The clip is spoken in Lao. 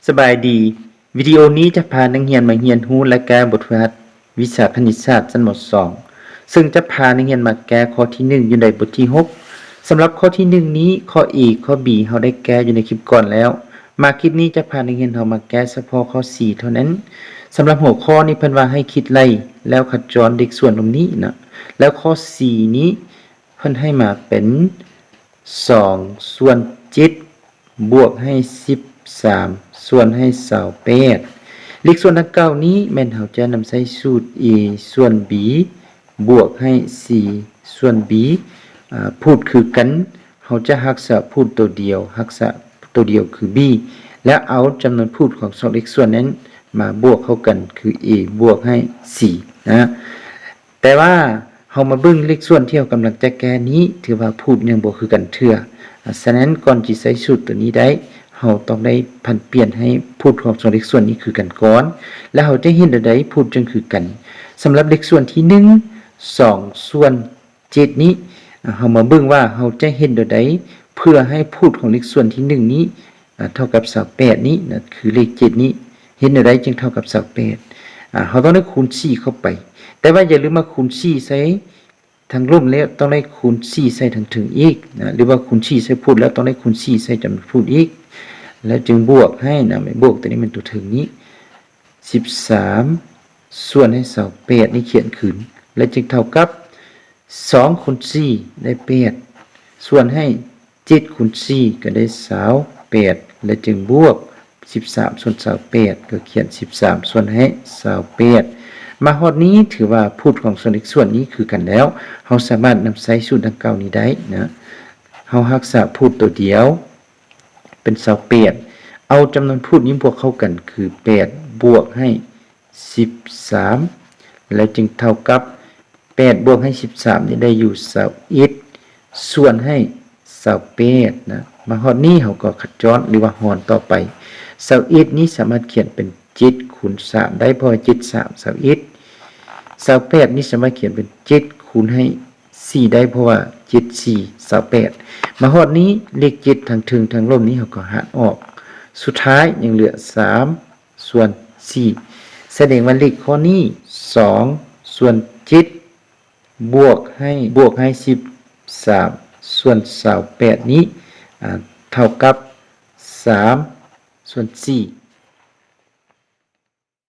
ສະບາຍດີ, ວິດີໂອນີ້ຈະພານັກຮຽນມາຮຽນຮູ້ລະກະບົດຝຶກຫັດວິຊາຄະນິດສາດຊັ້ນ ມ.ສອງ ເຊິ່ງຈະພານັກຮຽນມາແກ້ຂໍ້ທີໜຶ່ງ ຢູ່ໃນບົດທີຫົກ. ສຳລັບຂໍ້ທີໜຶ່ງນີ້, ຂໍ້ A ຂໍ້ B ເຮົາໄດ້ແກ້ຢູ່ໃນຄລິບກ່ອນແລ້ວ. ມາຄລິບນີ້ຈະພານັກຮຽນເຮົາມາແກ້ສະເພາະຂໍ້ C ເທົ່ານັ້ນ. ສຳລັບຫົວຂໍ້ນີ້ເພິ່ນວ່າໃຫ້ຄິດໄລ່ ແລ້ວຄັດຈອນເລກສ່ວນລວມນີ້ນະ. ແລ້ວຂໍ້ C ນີ້ເພິ່ນໃຫ້ມາເປັນ ສອງສ່ວນເຈັດ ບວກໃຫ້ ສິບສາມສ່ວນໃຫ້ ຊາວແປດ. ເລກສ່ວນດັ່ງກ່າວນີ້ແມ່ນເຮົາຈະນຳໃຊ້ສູດ A ສ່ວນ B ບວກໃຫ້ C ສ່ວນ B ອາ ພູດຄືກັນ, ເຮົາຈະຮັກສາພູດໂຕດຽວ, ຮັກສາໂຕດຽວຄື B ແລ້ວເອົາຈຳນວນພູດຂອງສອງເລກສ່ວນນັ້ນມາບວກເຂົ້າກັນ ຄື A ບວກໃຫ້ C ນະ. ແຕ່ວ່າເຮົາມາເບິ່ງເລກສ່ວນທີ່ເຮົາກຳລັງຈະແກ້ນີ້ ຖືວ່າພູດຍັງບໍ່ຄືກັນເທື່ອ. ສະນັ້ນ ກ່ອນຊິໃຊ້ສູດໂຕນີ້ໄດ້, ເຮົາຕ້ອງໄດ້ຜັນປ່ຽນໃຫ້ພູດຂອງສອງເລກສ່ວນນີ້ຄືກັນກ່ອນ ແລ້ວເຮົາຈະເຮັດແນວໃດພູດຈຶ່ງຄືກັນ. ສຳລັບເລກສ່ວນທີໜຶ່ງ ສອງສ່ວນເຈັດນີ້, ເຮົາມາເບິ່ງວ່າເຮົາຈະເຮັດແນວໃດເພື່ອໃຫ້ພູດຂອງເລກສ່ວນທີໜຶ່ງນີ້ ອາ ເທົ່າກັບ ຊາວແປດນີ້ນະ, ຄືເລກເຈັດນີ້ ເຮັດແນວໃດຈຶ່ງເທົ່າກັບ ຊາວແປດ? ອາ ເຮົາຕ້ອງໄດ້ຄູນສີ່ເຂົ້າໄປ, ແຕ່ວ່າຢ່າລືມວ່າຄູນສີ່ໃສ່ທາງລຸ່ມແລ້ວ ຕ້ອງໄດ້ຄູນສີ່ໃສ່ທາງເທິງອີກນະ, ຫຼືວ່າຄູນສີ່ໃສ່ພູດແລ້ວ ຕ້ອງໄດ້ຄູນສີ່ໃສ່ຈຳນວນພູດອີກ ແລ້ວຈຶ່ງບວກໃຫ້ນະ, ບວກຕົວນີ້ແມ່ນຕົວເທິງນີ້ ສິບສາມສ່ວນໃຫ້ ຊາວແປດນີ້ຂຽນຄືນ ແລ້ວຈຶ່ງເທົ່າກັບ ສອງຄູນສີ່ໄດ້ແປດ ສ່ວນໃຫ້ເຈັດຄູນສີ່ກໍໄດ້ຊາວແປດ ແລະ ຈຶ່ງບວກສິບສາມສ່ວນຊາວແປດ ກໍຂຽນສິບສາມສ່ວນໃຫ້ຊາວແປດ. ມາຮອດນີ້ຖືວ່າພູດຂອງສ່ວນເລກສ່ວນນີ້ຄືກັນແລ້ວ, ເຮົາສາມາດນຳໃຊ້ສູດດັ່ງກ່າວນີ້ໄດ້ນະ. ເຮົາຮັກສາພູດໂຕດຽວເປັນຊາວແປດ, ເອົາຈຳນວນພູດນີ້ບວກເຂົ້າກັນຄືແປດບວກໃຫ້ ສິບສາມ ແລ້ວຈຶ່ງເທົ່າກັບ ແປດບວກໃຫ້ສິບສາມນີ້ໄດ້ຢູ່ຊາວເອັດ ສ່ວນໃຫ້ຊາວແປດນະ. ມາຮອດນີ້ເຮົາກໍຄັດຈອນ ຫຼືວ່າຫອນຕໍ່ໄປ. ຊາວເອັດນີ້ສາມາດຂຽນເປັນເຈັດຄູນສາມໄດ້ ເພາະວ່າເຈັດສາມຊາວເອັດ, ຊາວແປດນີ້ສາມາດຂຽນເປັນເຈັດຄູນໃຫ້ສີ່ໄດ້ ເພາະວ່າເຈັດສີ່ຊາວແປດ. ມາຮອດນີ້ເລກເຈັດທັງເທິງທັງລຸ່ມນີ້ເຮົາກໍຫານອອກ, ສຸດທ້າຍຍັງເຫຼືອສາມ ສ່ວນສີ່ ສະແດງວ່າເລກຂໍ້ນີ້ ສອງສ່ວນເຈັດ ບວກໃຫ້ ບວກໃຫ້ສິບສາມສ່ວນຊາວແປດນີ້ ອາ ເທົ່າກັບສາມສ່ວນສີ່.